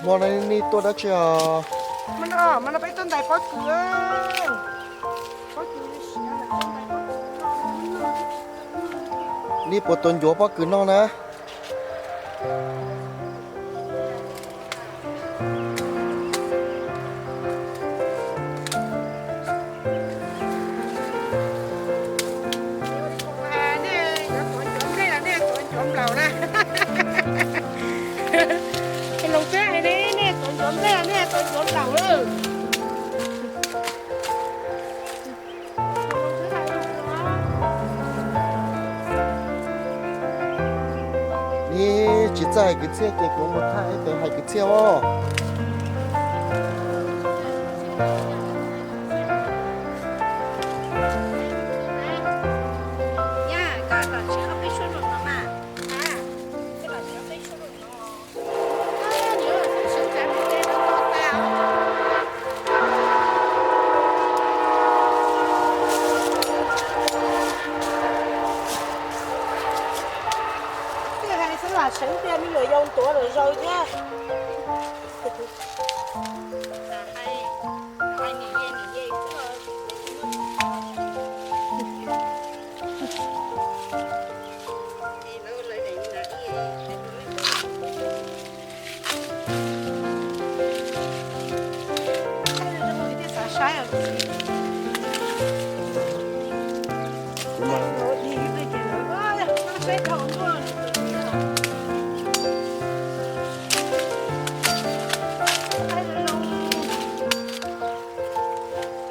Hmo no nej tuaj dab tsi os? Hmo no peb tuaj ntais pob kws. Nej puas tuaj ncuav pob kws noj na? Nej tuav ncuav nplej los nej tuav ncuav nplaum na? Loos twb hais ne, nej tuav ncuav nplej los nej tuav ncuav nplaum lawm? Neb tsis txawj hais kwv txhiaj ces kuv mus thaij pem hais kwv txhiaj os. Twb hais xwb lam seev tias me nyuam yaus tuav lawm zaus thiab.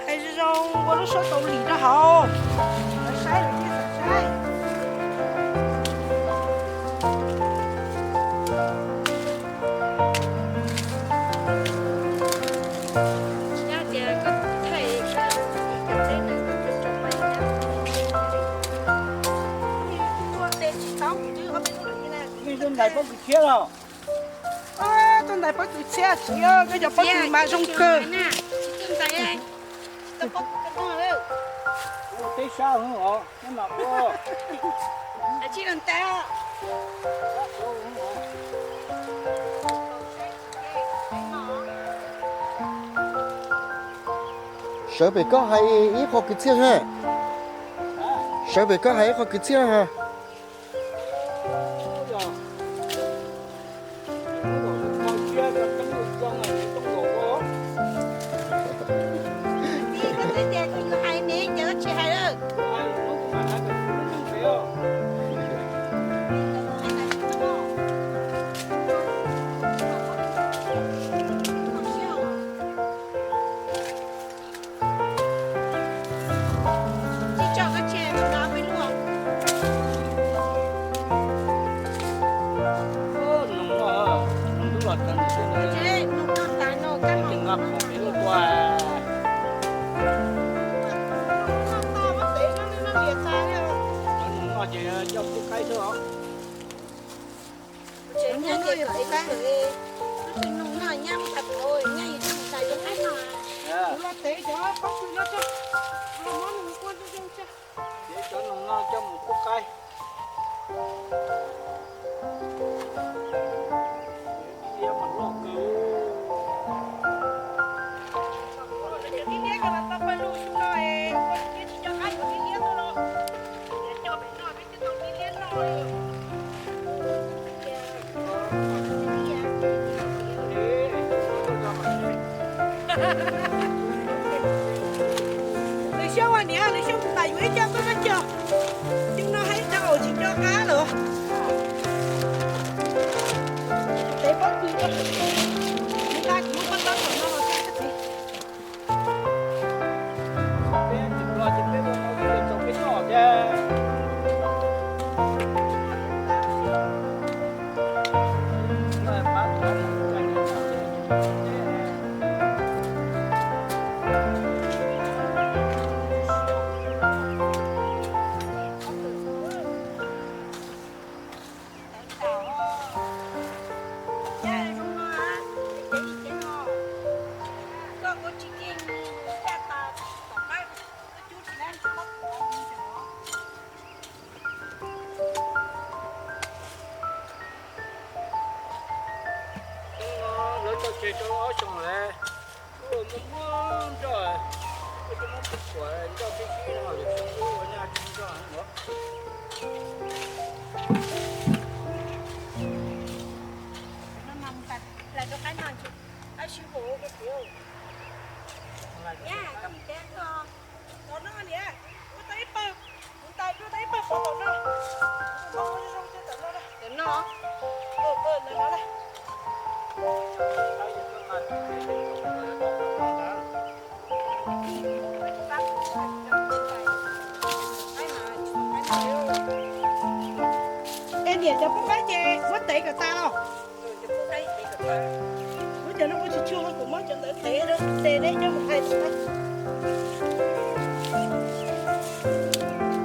Hais zoo zoo ua lub suab tau lim rau hauv. Lawv saib lawv thiaj xav saib. Nej tuaj ntais pob kws tshiab los? Tuaj ntais pob kws tshiab txiv, koj cov pob kws mas zoo kawg. Ua teb sab os, neb mam ua. Sawv pem koj hais ib qho kwv txhiaj ha. Sawv pem koj hais ib qho kwv txhiaj ha. Cov noog no coj mus pub qaib. Lwm xyoo niam, lwm xyoo kuv mam yuav ib co tuaj noj cog. Xyoo no hais ib co tsis nco qab lawm. Tev pob kws, nqa kuv lub pob taub tom no los thiab txiv. Ces rau ob xyoo lawm, muaj muaj nroj, muab kuv kuam nroj pib pib no lwm xyoo ua nyaj tsis nroj no. Hlais rau qaib no, qaib sib haum. Nyab, koj mus teb koj. Tom no niam, ua tau ib pawg, kuv tais ua tau ib pawg pov tom no. Ua zoo zoo cov tom no na. Tom no. Ntawm no na. Es niam, cov pub qaib ces muab tev kom tas los? Muab cov no ua tsis tshua, kuv muab cov ntawd tev, tev neb coj mus hlais tau.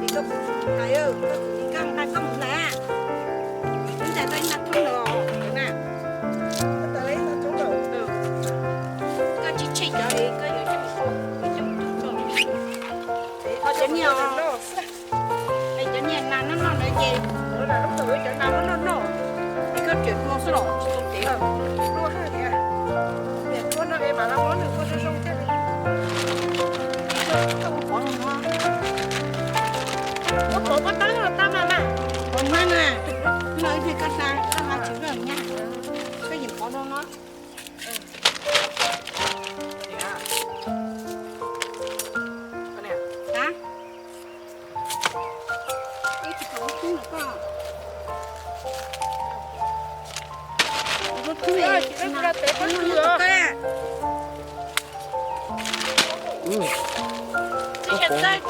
Ces koj puas hlais, koj mus hlais, koj mus hlais. Ib ntsis tau ib nta thoob los na. Koj tau ib nta thoob los. Koj tsis tseg cov es koj yuav coj mus, coj mus hlais. Cov niag, cov niag nas noj noj ntawd ces, cov nas muab noj noj, es koj tseem hlua xwb los tsis tau cev. Hlua, hlua no es mam los muab nws ua zoo zoo thiaj li. Koj ua pov no, ua pov pob tawb los tau mas mas. Pov nyab na, no ib pliag koj hla, koj hla tsis tau nyab, koj yeem pov no no.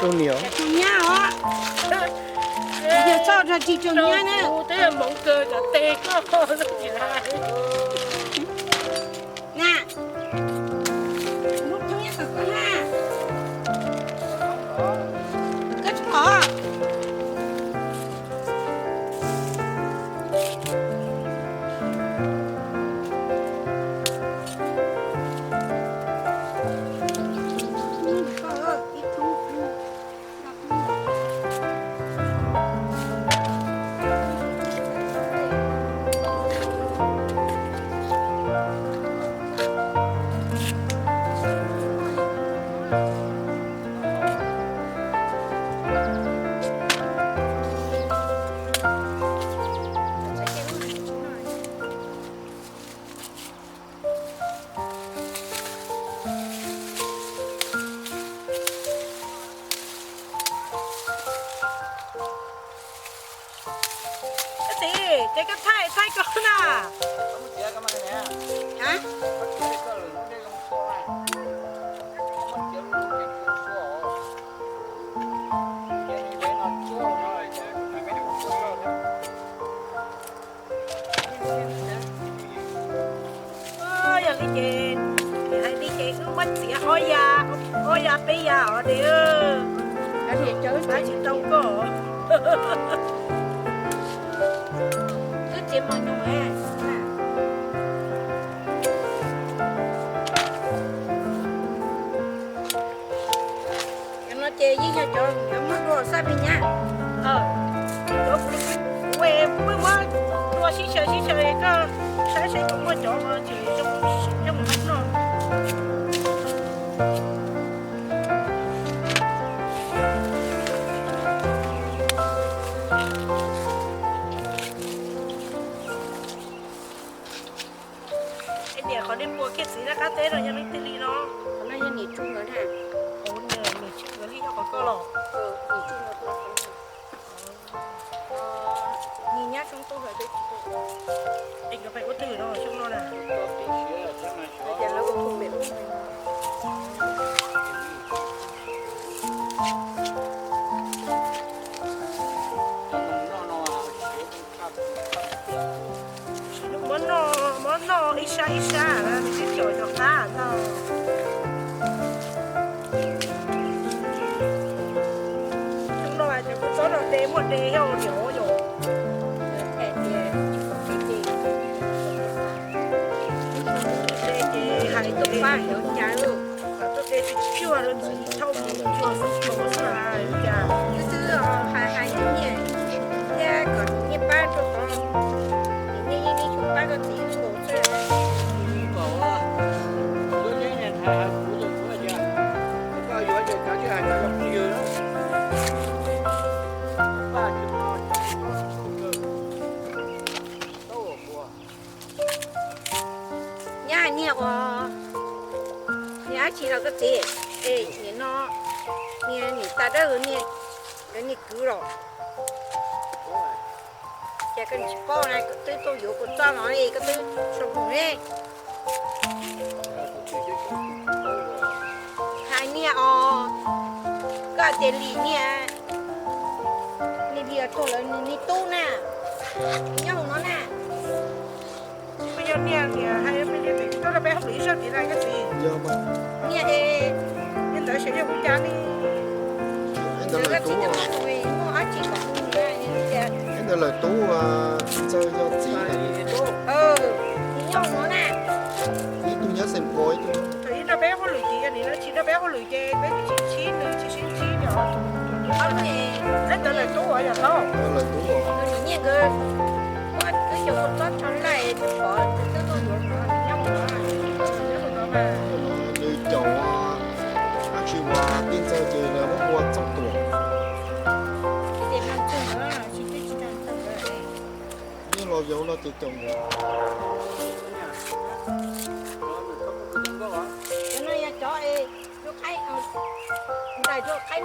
Tus nyab os. Yog txoj tsis tus nyab na. Na, muab thoob nyiaj kom koj na. Koj tsis pom. Ib txhij ces koj thaij thaij koj na. Yog li ces, hais li ces wb muab txiav ob ya, ob ya peb ya os de. Tsis tau koj. Twb txiav mos nyoos. Cov no ces yeej yog cov yuav muab dua xab pes nyab. Cov kuv, kuv pheej muab dua sib xyaw sib xyaw, koj saib seb puas muaj cov tseem zoo, coj mus noj. Es niam, qhov nej puas kiag txiv noj qab teb no yog leej twg li no? Qhov no yog niam Tsu nkawd na. Niam Tsu nkawd li nyob qhov ko los? Nws nyab Soob Tooj lawm. Es nkawd pais ua twg no xyoo no na? Ces lawv ua pem ub. Muab noj, muab noj ib sab ib sab na, nws twb caum cov qab ntag. Xyoo no ces kuv txob no de muaj de yog niam yom. De ces hais tuaj pab cov cas, tuaj de tsis cuag rau ntxiv thauj mus cuag xwb, xwb hais hais nyiaj thiab kom nyiaj pab rau qhov nyiaj yeej tsis pab rau txiv nkaus xwb. Koj txiv, es nim no niag niam tais dawb niag, niag kwv los, ces koj tsis paub na, twb tuaj yuav kua txob no es koj twb tsis mus ne. Hais niag os, koj hais tias Lis niag, niag Lis tuag lawm nws niag tub na, nyob hauv no na. Yog niag, niag hais, tuaj rau peb hauj lwm ib zaug tid na koj txiv. Niag es, niag ntawd xyov yog ua cas li. Ntawd lawm tub, ntawd lawm tub, Ntxawg yog txiv. Ib tug nyob Xeem Pos ib tug. Thaum ib nrog peb hauj lwm ces yog nim no tsis nrog peb hauj lwm ces peb tsis sib ntsib, nws tsis sib ntsib os. Ntawd lawm tub uas yog tau. Ntawd lawm tub uas. Nws niam nkawd muab twb cov kua txob tso laij, pov twb tuaj yuav no, nws nyob hauv no, nws nyob hauv no mas. Nws caum dab tsi uas Tij Ntxawg ces lawv muab ua txooj tuam. Ces no txooj ntawd tsis twb tsis tau txooj ntawd. Yeej los yau no ces caum ntawd. Cov no yog cov es, cov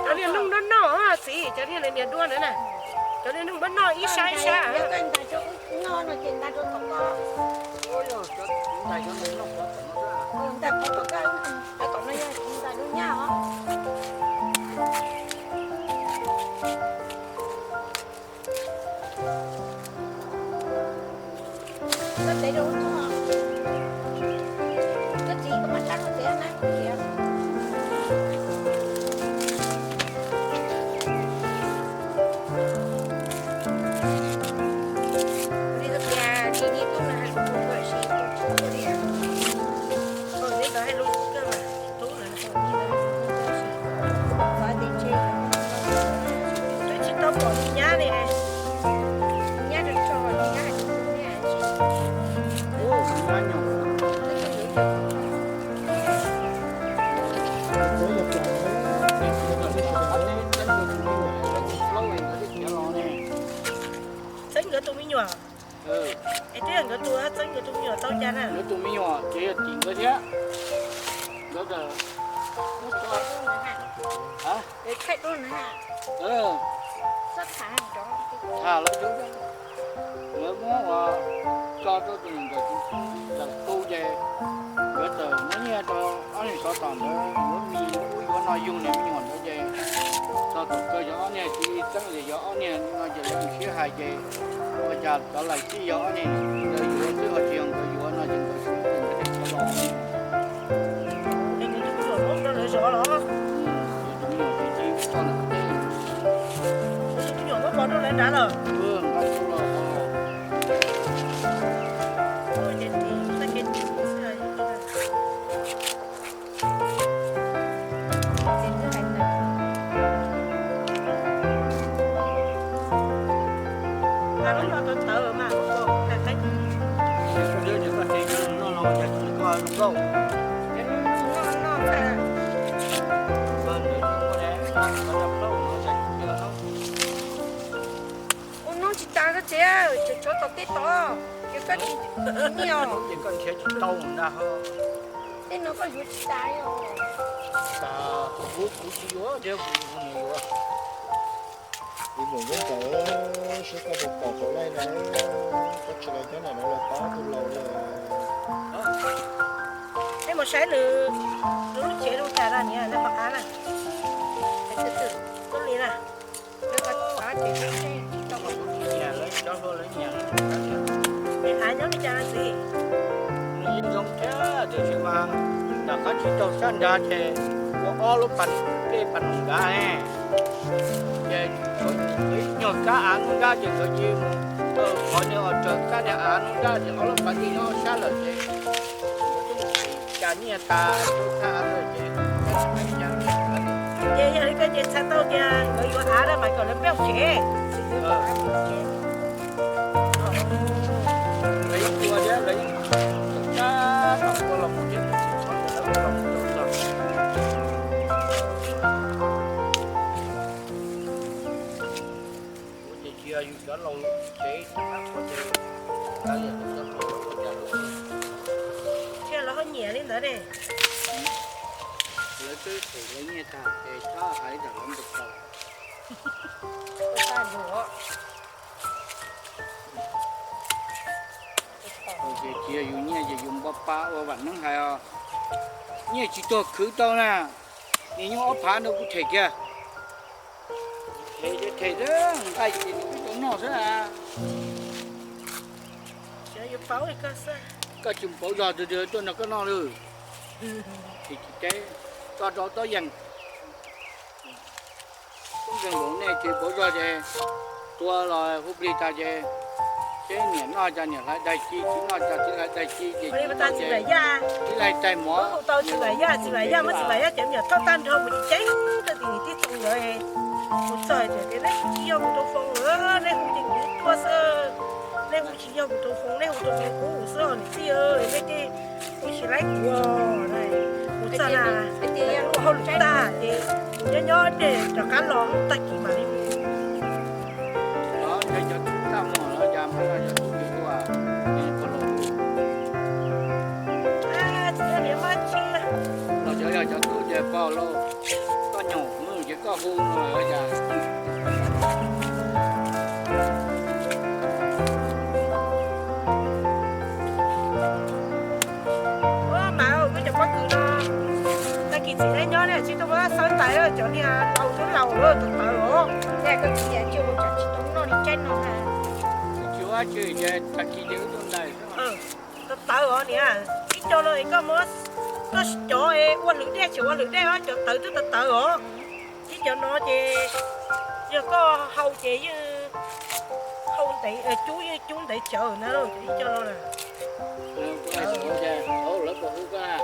niag neeg noj noj txiv, cov niag niag duab ntawd na. Cov niag neeg noj noj ib sab ib sab. Koj txiv, koj muab rab koj txiv na, koj txiv. Li koj txiv, li tub no hais lus kawg si, tub li. Neb ntawd hais lus kawg mas tub lawm. Twb tsis tau pom nyab li. Nyab tso tso nyab hais lus kawg. Txeeb nkawd tus me nyuam. Es twb yog nkawd tus, txeeb nkawd tus me nyuam tau cas na? Nkawd tus me nyuam ces yog tim nkawd thiab. Nkawd thaij lawv, nkawd muab ua tso rau tus nkawd tus ntawm tu ces nkawd txawm muab nyiaj rau ob niag tsov tom ntawd yuav mis ub yuav no yug niag me nyuam ntawd ces txog thaum kawg yog ob niag cia li txeeb li yog ob niag no ces lawv mus sib hais ces ua cas cov laus txij yog ob niag ntawd yuav xwb ho tsis yog nkawd yuav no ces nkawd sib tus nkawd thiaj tau los. Tus me nyuam ces cia li tso ntawm qab teb. Tus me nyuam muab pov rau lawv nrad lawm. Nqa tu los. Mas lub no tawv tawv mas, ua noj tsis tas koj txiv, tsov tom teb tod, ces koj tsis nyiam. Ces koj nrhiav tsis tau ntag. Tej no koj yuav tsis tas os. Tas kuv, kuv tsis yuav thiab kuv yuav. Kuv mus nyob nkaus, seb koj puas pom tau laij na, koj tsis los nyob ntawm no los pab tus laus lawm. Peb mus saib nws, nws lub tsev zoo cas na, niam, lawv ho av na. Tub li na. Lawv ho av ces nyiam lawv cov hluas lawv nyiam. Es av nyob li cas txiv? Nws yeej zoo thiab tiam sis mas nram qab tsib taug sab nrad ces ua ob lub pas dej pas noog nrad ne. Ces nkawd ib nyuag kab av hnub nrab ces nkawd cia li mus qhov niag uas raws kab niag av hnub nrab ces ob lub pas dej nyob sab lawm ces nkawd twb mus tsim cas nyiaj tas rau kab av lawm ces. Ces yog li ko ces txhais tau tias nkawd yuav av na mas kom lawv peb ua tsev. Ces tsis yog yus cov laus tsev, thiaj los ho nyiam li ntawd ne. Lawv twb them lawv nyiaj tag ces txhob hais rau lawv npau taws. Ces tsis yog yus nyiaj ces yus npau pa ua vam neeb hais os. Nyiaj tsis tuag khwv tau na, niaj nyob ob phav no kuv them kiag. Them ces them xwb, nqaij ces nws twb tau noj xwb. Koj tsis pauv zog twg tuaj nrog koj noj lawm. Ces tsis teb, koj rau tob yees. Tub nkeeg npaum nej tsis pauv zog ces tua los hu plig tas ces, ces niam noj cas niam hlais daig ci, txiv noj cas txiv hlais daig ci ces txiv hlais taig mov. Txiv hlais yaj, txiv hlais yaj muab txiv hlais yaj cov me nyuam thauj tag nrho mus ceev tag tim tib txoos ntawd. Mus txog tias neb hu tsis yog kuv rau foos lawm, neb hu ces kuv tuaj xwb. Neb hu tsis yog kuv rau foos, neb hu rau foos kuv xwb os niam tij, neb tej hu tsis laib kuv. Mus txog na, ua hauj lwm tag ces nyob nyob dej rov qab los tag kis mam li mus. Los cov yog cov tub ces pog lauj, koj nyob ces koj hu no cas. Ua mas wb cov pob kws no, tag kis txiv neb nyob nej tsis tau muab xawb ntais, cov niag laus twb laus lawm tawv tawv os. Tsis ua tsis ces tag kis ces wb tuaj ntais. Tawv tawv os niam, ib co no es koj muab, koj cov ua hlwv dej tsis ua hlwv dej os, cov tawv twb tawv tawv os. Ib cov no ces yog koj hau ces yeej hau ntev, cub yeej cub ntev tsawv na, ib co no na. Lawv tuaj koom ua cas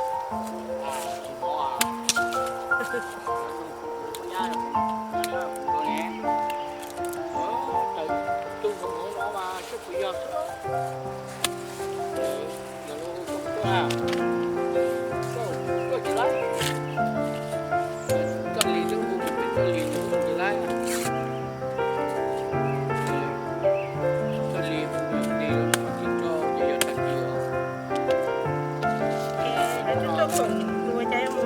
yuav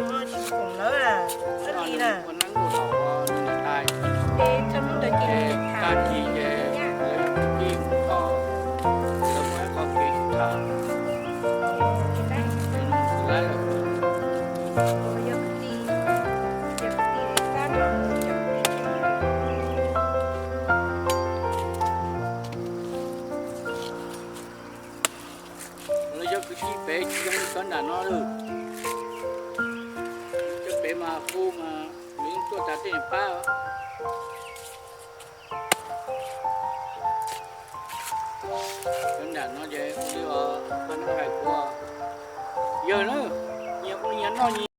mus tsis koom lawv, txhob li na. Ces tag kis ces lawv ib tug tij mus kho, lawv muaj ib qho kev sib tham. Los yog kwv tij pem tsis zoo li cov nram no lawm. Cov pem mas hu mas nws tuaj tas tej niam pab. Cov nram no ces ua li os, pab neb hais kuv, yawg na, nyias ua nyias noj nyias.